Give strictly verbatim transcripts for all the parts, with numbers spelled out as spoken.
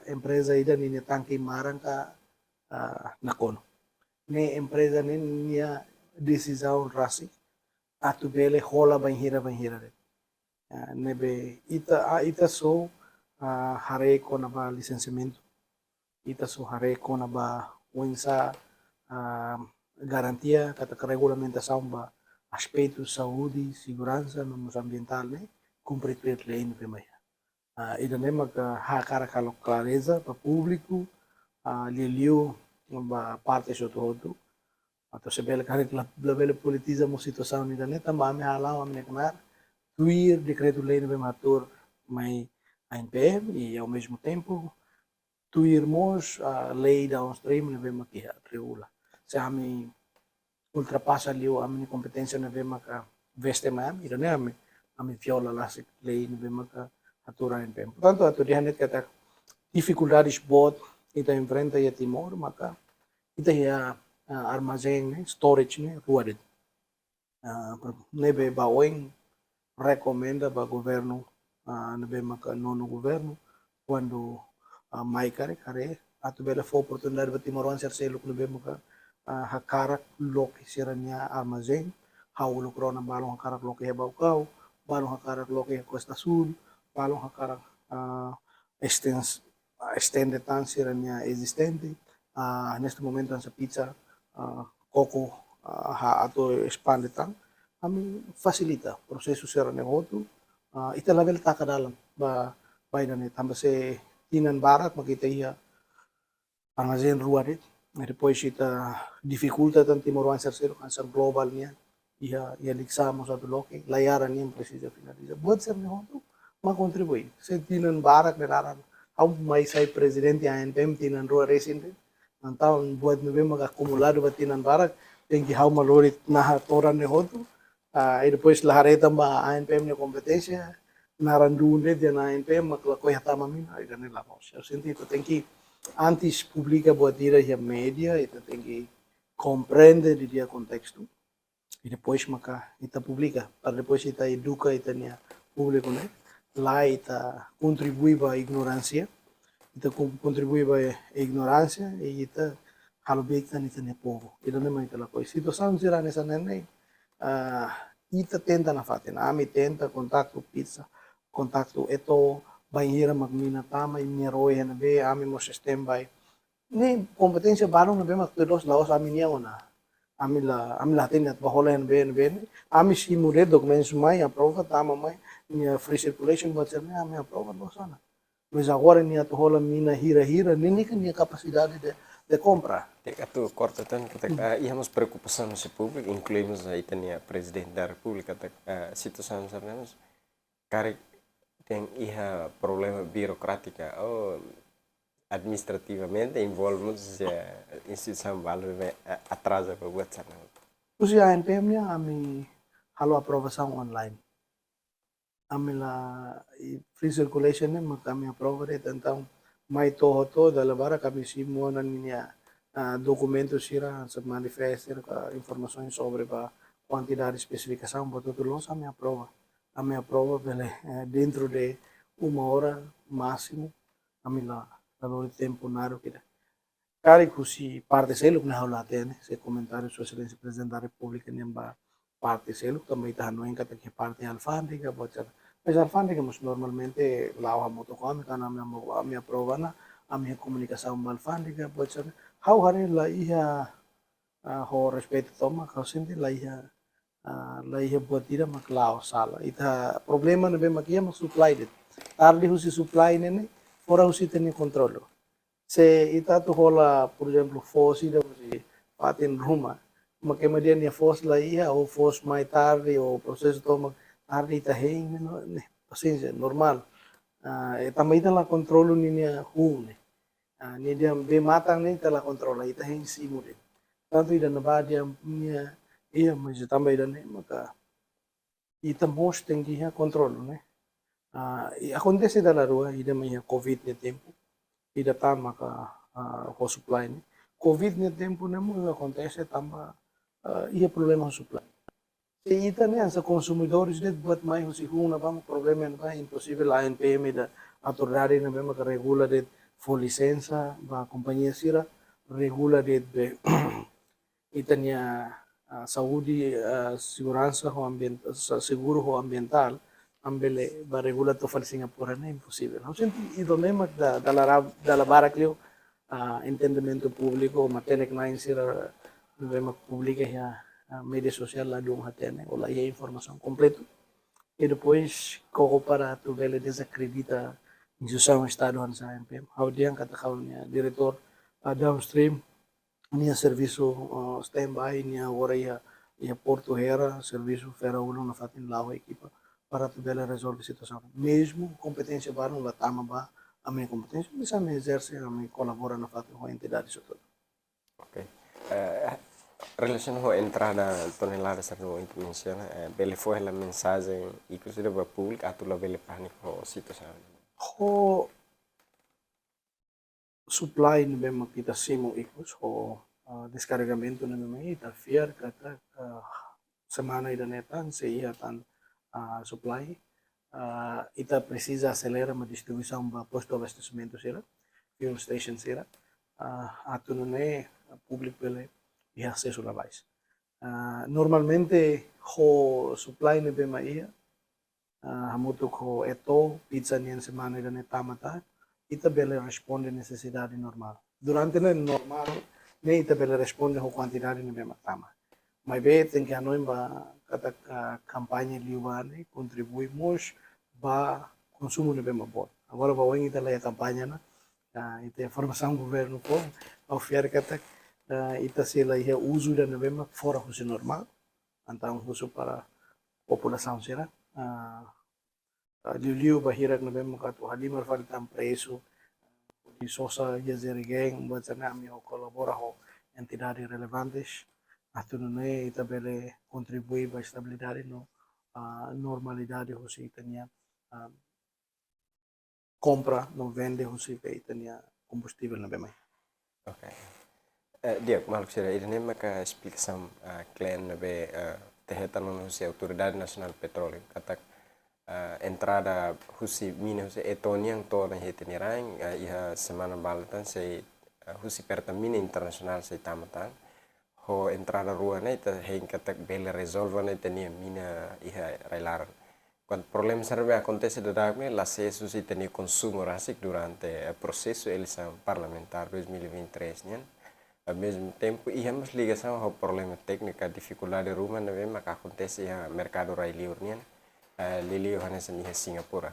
empreza ida ninia tanke maran ka, ah, nakonu. Ne'e empreza ne'e nia desizaun rasik atu bele hola bainhira-bainhira de'it. Ah, ne'ebé ita, ah, ita só, ah, haree kona-ba lisensiamentu. Ita só haree kona-ba oinsá, ah, garantia katak regulamentasaun ba aspetu saúde, seguransa, no mós ambientál ne'e kumpre tuir lei ne'ebé mak iha. Ah, ida-ne'e maka hakarak halo klareza ba públiku, ah, liuliu ba parte hotu-hotu. Atu se bele karik la, labele politiza mós situasaun ida-ne'e, tanba ami hala'o ami-nia knaar tuir dekretu-lei ne'ebé mak hatuur mai ANPM, i ao mesmo tempo tuir mós, ah, lei downstream ne'ebé mak iha regula. Se ami ultrapasa liu ami-nia kompeténsia ne'ebé maka veste mai ami, ida-ne'e ami, ami viola rasik lei ne'ebé maka hatuur ANPM. Portantu, atu dehan de'it katak difikuldades boot ita enfrenta iha Timor, maka ita iha, ah, armazén ne'e, storage ne'e, rua de'it. Ah, ne'ebé ba oin rekomenda ba governu, ah, ne'ebé maka nonu governu, kuandu, ah, mai karik haree atu bele fó oportunidade ba timoroan sira seluk ne'ebé maka, ah, hakarak loke sira-nia armazén, ha'u uluk rona balun hakarak loke iha Baucau, balun hakarak loke iha Costa Sul, balun hakarak, ah, estens-, estende tan sira-nia ezistente, ah, neste momento hanesan pizza, ah, koko, ah, ha atu espande tan, ami fasilita prosesu sira-ne'e hotu, ah, ita labele taka dalan ba, ba ida-ne'e, tanba se tinan barak mak ita iha armazén rua de'it, i depois ita difikulta tan timoroan sira seluk hanesan Global nian, iha, iha Likisá mós atu loke, Layara nian presiza finaliza. Buat sira-ne'e hotu mak kontribui. Se tinan barak ne'e laran, ha'u mai sai prezidente ANPM tinan rua resin de'it. Entaun buat ne'ebé mak akumuladu ba tinan barak, tenke ha'u mak lori naha todan ne'e hotu. Ah, i depois la haree tan ba ANPM nia kompeténsia, naran duun de'it iha ANPM mak lakohi hatama mina, ida-ne'e la moos. Ha'u sente ita tenke, antes publika buat ida iha média, ita tenke komprende didi'ak kontestu. I depois maka ita publika, para depois ita eduka ita-nia públiku ne'e. Lae ita kontribui ba ignoránsia, ita kon-, kontribui ba ignoránsia, i ita halo beik tan ita-nia povu. Ida-ne'e mak ita lakohi. Situasaun sira hanesan ne'e, ah, ita tenta nafatin, ami tenta kontaktu pizza, kontaktu Eto, bainhira mak mina tama, i nia ró iha ne'ebé, ami mós standby. Ne'e kompeténsia balun ne'ebé mak tuir la'ós ami-nian ona. Ami la, ami la hatene atu bá hola iha ne'ebé, ne'ebé ne'e. Ami simu de'it dokumentus mai, aprova, tama mai, nia free circulation buat sira-ne'e, ami aprova, la'ós ona. Mas agora nia atu hola mina hira-hira, ne'e nia kapasidade de, de kompra. Te atu korta tan, katak, ah, iha mós preokupasaun husi públiku, inklui mós ita-nia Prezidente da Repúblika, katak, ah, situasaun sira-ne'e mós karik dehan iha problema birokrátika, ou administrativamente envolve mós, eh, instituisaun balu ne'ebé, eh, atraza ba buat sira-ne'e. Husi ANPM nian ami halo aprovasaun online. Ami la, i free circulation ne'e mak ami aprova de'it, entaun mai to'o hotu dala barak ami simu ona ninia, ah, dokumentu sira, hanesan manifestu sira, ka informasaun sobre ba kuantidade, espesifikasaun, buat hotu-hotu loos ami aprova. Ami aprova bele, eh, dentro de uma hora másimu, ami la, la lori tempu naruk ida. Karik husi parte seluk ne'e ha'u la hatene, se komentáriu Sua Exelénsia Prezidente da Repúblika nian ba parte seluk, tanba ita hanoin katak iha parte alfándega, buat sira. Mas alfándega mós normalmente la'o hamutuk ho ami, karena ami, ami aprova ona, ami iha komunikasaun ba alfándega, buat sira. Ha'u haree la iha, ah, ho respeitu tomak, ha'u sente la iha, ah, la iha buat ida mak la'o sala. Ita problema ne'ebé mak iha mak supply de'it. Tarde husi supply ne'e ne'e, fora husi ita-nia kontrolu. Se ita atu hola, por ezemplu, foos ida husi fatin ruma, mak ema dehan nia foos la iha, ou foos mai tarde, ou prosesu tomak tarde, ita hein, ne'e no, ne'e pasiénsia, normál. Ah, i tanba ita la kontrolu ninia hun ne'e. Ah, nia dehan bee matan ne'e ita la kontrola, ita hein simu de'it. Tantu ida-ne'ebá dehan nia iha, mas tanba ida-ne'e maka ita mós tenke iha kontrolu, ne'e. Ah, i akontese dala rua, ida mak iha covid nia tempu, ida tan maka, ah, ho supply ne'e. Covid nia tempu ne'e mós akontese tanba, ah, iha problema ho supply. Se ita ne'e hanesan konsumidores de'it, buat mai husi hun ne'ebá mak problema ne'ebá imposivel ANPM ida autoridade ne'ebé maka regula de'it fó lisensa ba kompañia sira regula de'it be ita-nia, ah, saúde, ah, seguransa ho ambien-, sa-, seguru ho ambientál, ami bele bá regula to'o fali Singapura ne'e imposivel. Ha'u sente ida-ne'e mak da-, dala ra-, dala barak liu, ah, entendimentu públiku, matenek-na'in sira ne'ebé mak publika iha, ah, média sosiál ladún hatene, ou la iha informasaun kompletu. I depois koko para atu bele dezakredita instituisaun Estadu hanesan ANPM. Ha'u dehan katak ha'u-nia diretór, ah, downstream, nia servisu, ah, standby, nia agora iha, iha portu Hera, servisu fera ulun nafatin la'o ekipa para atu bele rezolve situasaun. Mezmu kompeténsia balun la tama ba ami-nia kompeténsia, maibé ami ezerse, ami kolabora nafatin ho entidade sira hotu. Ok. Eh, relasiona ho entrada tonelada sira ne'ebé ita mensiona, eh, bele fó hela mensajen ikus ida ba públiku atu labele pániku ho situasaun. Ho supply ne'ebé mak ita simu ikus ho, ah, deskarregamentu ne'ebé mak ita fiar katak, ah, semana ida-ne'e tan sei iha tan, ah, supply. Ah, ita presiza aselera mai distribuisaun ba postu abastesimentu sira, fuel station sira, ah, atu nune'e públiku bele iha asesu lalais. Ah, normalmente ho supply ne'ebé mak iha, ah, hamutuk ho Eto, pizza nian semana ida-ne'e tama tan, ita bele responde nesesidade normál. Durante ne'e normál, ne'e ita bele responde ho kuantidade ne'ebé mak tama. Maibé tenke hanoin ba katak, ah, kampaña liubá ne'e kontribui mós ba konsumu ne'ebé mak boot. Agora ba oin ita la iha kampaña ona, ah, ita iha formasaun governu fó, ha'u fiar katak, ah, ita sei la iha uzu ida ne'ebé mak fora husi normál, entaun husu para populasaun sira, ah, ah, liuliu ba hirak ne'ebé mak atu halimar fali tan presu, hodi sosa iha jerrycan, buat sira-ne'e ami ho kolabora ho entidade relevantes, atu nune'e ita bele kontribui ba estabilidade no, ah, normalidade husi ita-nia, ah, kompra no vende husi ita-nia kombustivel ne'ebé mai. Ok. Eh, di'ak, maluk sira, ida-ne'e maka esplikasaun, eh, klean ne'ebé, eh, ita hetan ona husi Autoridade Nasionál Petróleu. Katak, eh, entrada husi mina husi Eto nian to'o ona iha ita-nia rain, eh, iha semana balu tan sei, eh, husi Pertamina Internasionál sei tama tan. Ho entrada rua ne'e ita hein katak bele rezolve ona ita-nia mina iha rai-laran. Kuandu problema sira ne'ebé akontese daudaun ne'e la sees husi ita-nia konsumu rasik durante, eh, prosesu eleisaun parlamentár dois mil e vinte e três nian. Ao mesmo tempo, iha mós ligasaun ho problema tékniku, difikuldade ruma ne'ebé maka akontese iha merkadu rai-liur nian, eh, liuliu hanesan iha Singapura.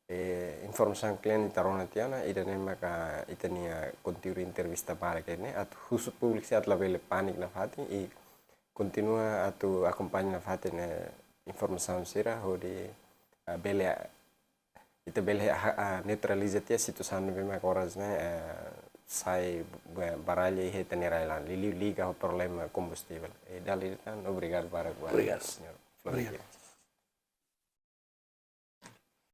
Eh, informasaun klean ita rona tiha ona, ida-ne'e maka ita-nia konteúdu entrevista badak ne'e, atu husu públiku sira atu labele pániku nafatin, i kontinua atu akompaña nafatin, eh, informasaun sira hodi, eh, bele, ita bele ha-, ah, neutraliza tiha situasaun ne'ebé maka oras ne'e, eh, sai ba-, baralla iha ita-nia rai-laran, liuliu liga ho problema kombustivel. Eh, dala ida tan, obrigadu barak ba Obrigadu. Señór Florentino. Obrigadu.